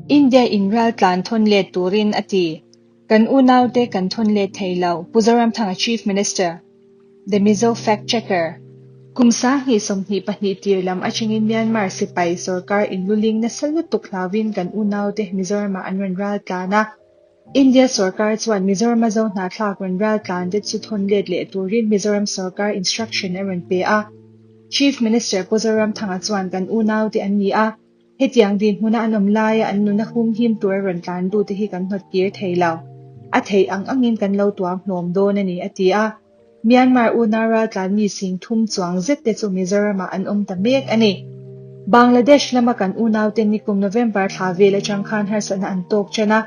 India in raltlan thawn let turin a ti. Kan unaute kan thawn let thei lo, Pu Zoramthanga Chief Minister. The Mizo Fact Checker. Kum 2022 tir lam atangin Myanmar sipai sorkar inluling nasa lutuk hlauin kan unaute Mizoramah an rawn raltlan a. India sorkar chuan Mizorama zo hnahthlak rawn raltlan te chu thawn let leh turin Mizoram sorkar instruction a rawn pe a. Chief Minister Pu Zoramthanga chuan kan unaute an ni a. Hetiang dinhmuna an awm laia an nuna humhim tura rawn tlan dute hi kan hnawt kir thei lo. A theih ang angin kan lo tuam hlawm dawn a ni, a ti a. Myanmar unau raltlan mi sing thum chuang zet te chu Mizoramah an awm ta mek a ni. Bangladesh lama kan unaute nikum November thla vel atang khan harsatna an tawk ṭan a,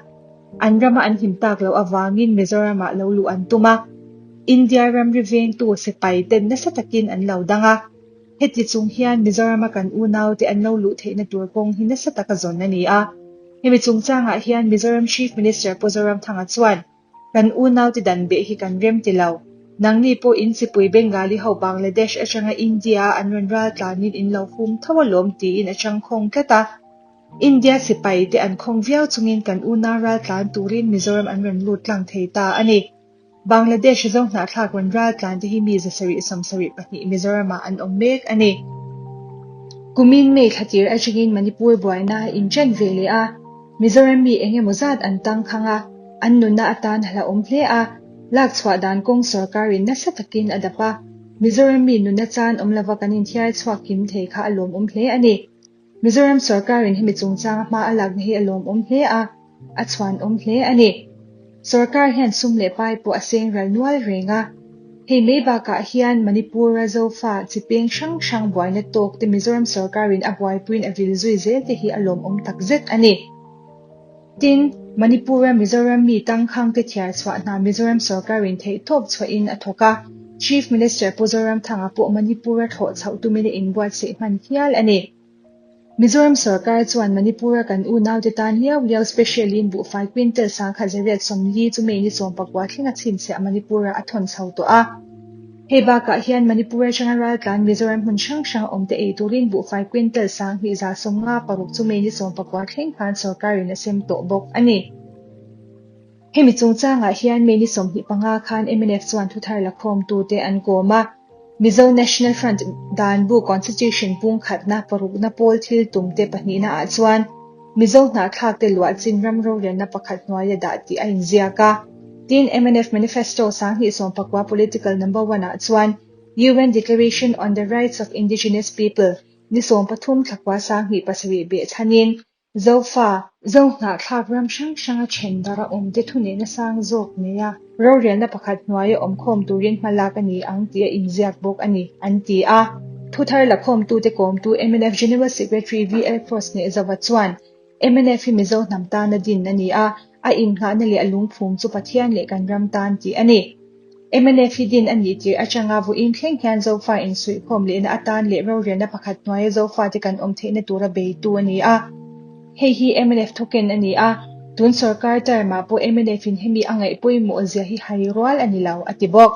an rama an him tak loh avangin Mizoramah lo luh an tum a. India ramri vengtu sipai ten nasa takin an lo dang a. Heti chung hian Mizorama kan unaute an lo luh theihna tur kawng hi nasa taka zawn a ni a. Hemi chungchangah hian Mizoram Chief Minister Pu Zoramthanga chuan, Kan unaute dan beh hi kan rem ti lo. Nangni pawh in chipui Bengali ho Bangladesh atanga India a an rawn ral tlanin in lo hum tho alawm tiin a changkhawng tlat a. India sipai te an khawng viau chungin kan unau ral tlan turin Mizoram an rawn lut tlang thei ta a ni. Bangladesh zo hnahthlak rawn ral tlan te hi mi 772 Mizoramah an awm mek a ni. Kumin May thla tir atangin Manipur buaina a inṭan ve leh a, Mizoram mi eng emaw zat an tangkhang a, an nunna atan hlauhawm hle a, lak chhuah dan kawng sorkarin nasa takin a dap a, Mizoram mi nunna chan awm lova kan inthiar chhuak kim thei kha a lawmawm hle a ni. Mizoram sorkarin hemi chungchanga hma a lakna hi a lawmawm hle a, a chhuanawm hle a ni. Sorkar hian sum leh pai pawh a seng ral nual reng a. Hei mai bakah hian Manipur-a Zofa chi peng hrang hrang buaina tawk te Mizoram sorkarin a buaipuiin a vil zui zel te hi a lawmawm takzet a ni. Tin, Manipur-a Mizoram mi tangkhang te thiar chhuah hna Mizoram sorkarin theihtawp chhuahin a thawk a, Chief Minister Pu Zoramthanga pawh Manipur-a thlawh chhoh tumin a inbuatsaih hman hial a ni. Mizoram sorkar chuan Manipur-a kan unaute tan liau liau special-in buhfai quintal 1840 chu May ni 19 thlenga chhinchhiah Manipur-ah a thawn chho tawh a. Hei bakah hian Manipur atanga raltlan Mizoram hmun hrang hrang awmte ei turin buhfai quintal 2156 chu May ni 19 thleng khan sorkarin a sem tawh bawk a ni. Hemi chungchangah hian May ni 25 khan mnf chuan thuthar lakhawmtute an kawm a. Mizo National Front dan bu Constitution pung khatna parukna pawl thil tumte pahnihna ah chuan Mizo hnahthlakte luah chin ram rorelna pakhat hnuaia dah tih a inziak a. Tin, mnf Manifesto 2019 Political Number One ah chuan UN Declaration on the Rights of Indigenous People ni 13 thlakua 2007 behchhanin Zofa, Zohnahthlak ram hrang hranga then darh a awmte thuneihna sang zawk nei a, rorelna pakhat hnuaia awmkhawm turin hma lak a ni ang tih a inziak bawk a ni, an ti a. Thuthar lakhawmtute kawmtu mnf General Secretary VL Cross Hnehzova chuan, mnf hi Mizo hnam tana din a ni a, a innghahna leh a lungphum chu Pathian leh kan ram tan tih a ni. Mnf hi din a nih tirh atanga vawiin thleng hian Zofa insuihkhawm lehna atan leh rorelna pakhat hnuaia Zofate kan awm theihna tura beitu a ni a. Hei hi mnf thawken a ni a, tun sorkar term-ah pawh mnf-in hemi a ngaih pawimawh zia hi hai rual a ni lo, a ti bawk.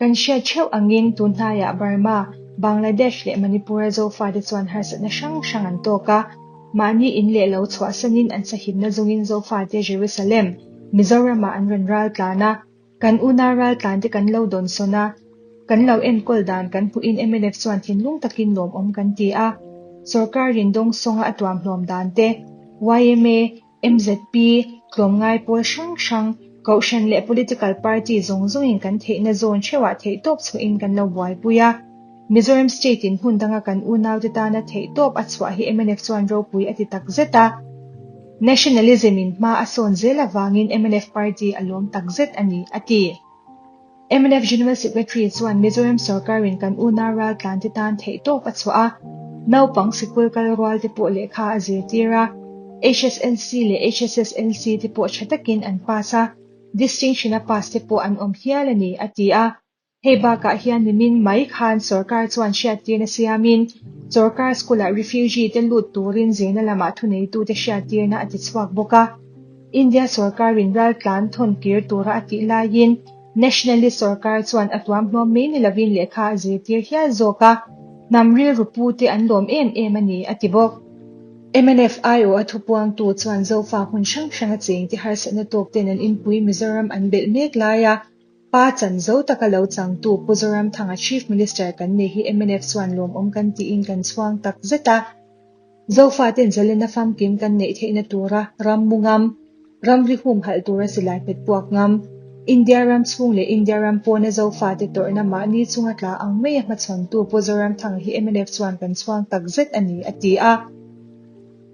Kan hriat theuh angin tun hnaiah Burma, Bangladesh leh Manipur-a Zofate chuan harsatna hrang hrang an tawk a, mahni in leh lo chhuahsanin an sahimna zawngin Zofate Jerusalem, Mizoramah an rawn ral tlan a, kan unau ral tlan te kan lo dawnsawn a, kan lo enkawl dan kan hmuhin mnf chuan thinlung takin lawmawm kan ti a, sorkarin dawngsawnga a tuamhlawm dan te, yma, mzp, tlawmngai pawl hrang hrang, kohhran leh political party zawng zawngin kan theihna zawn theuhah theihtawp chhuahin kan lo buaipui a. Mizoram state in hmun danga kan unaute tana theihtawp a chhuah hi mnf chuan ropui a ti takzet a. Nationalism in hma a sawn zel avangin mnf party a lawm takzet a ni, a ti. Mnf General Secretary chuan Mizoram sorkarin kan unau raltlante tan theihtawp a chhuah a, naupang sikul kal rual te pawh lehkha a zirtir a, HSLC leh HSSLC te pawh tha takin an pass a, distinction a pass te pawh an awm hial a ni, a ti a. Hei bakah hian nimin mai khan sorkar chuan hriattirna siamin sorkar school-ah refugee te lut turin zirna lamah thuneitute hriattirna a ti chhuak bawk a. India sorkarin raltlan thawn kir tura a tih laiin Nationalist sorkar chuan a tuamhlawm mai ni lovin lehkha a zirtir hial zawk a, hnam rilru pute an lawm em em a ni, a ti bawk. Mnf aiawh a thupuangtu chuan Zofa hmun hrang hranga chengte harsatna tawk ten an inpui Mizoram an belh mek laia pa chan zo taka lo changtu Pu Zoramthanga Chief Minister kan nei hi mnf chuan lawmawm kan tiin kan chhuang tak zet a. Zofaten zalena famkim kan neih theihna tura ram mu ngam, ramri humhalh tura silai pet puak ngam, India ram chhung leh India ram pawna Zofate tawrhna mahni chunga tla ang maia hmachhawntu Pu Zoramthanga hi mnf chuan kan chhuang tak zet a ni, a ti a.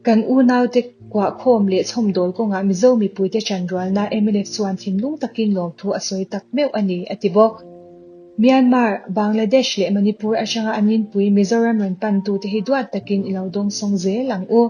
Kan unaute kuahkhawm leh chhawmdawl kawngah Mizo mipuite chanrualna mnf chuan thinlung takin lawmthu a sawi tak meuh a ni, a ti bawk. Myanmar, Bangladesh leh Manipur atanga an inpui Mizoram rawn pantute hi duat takin i lo dawngsawng zel ang u.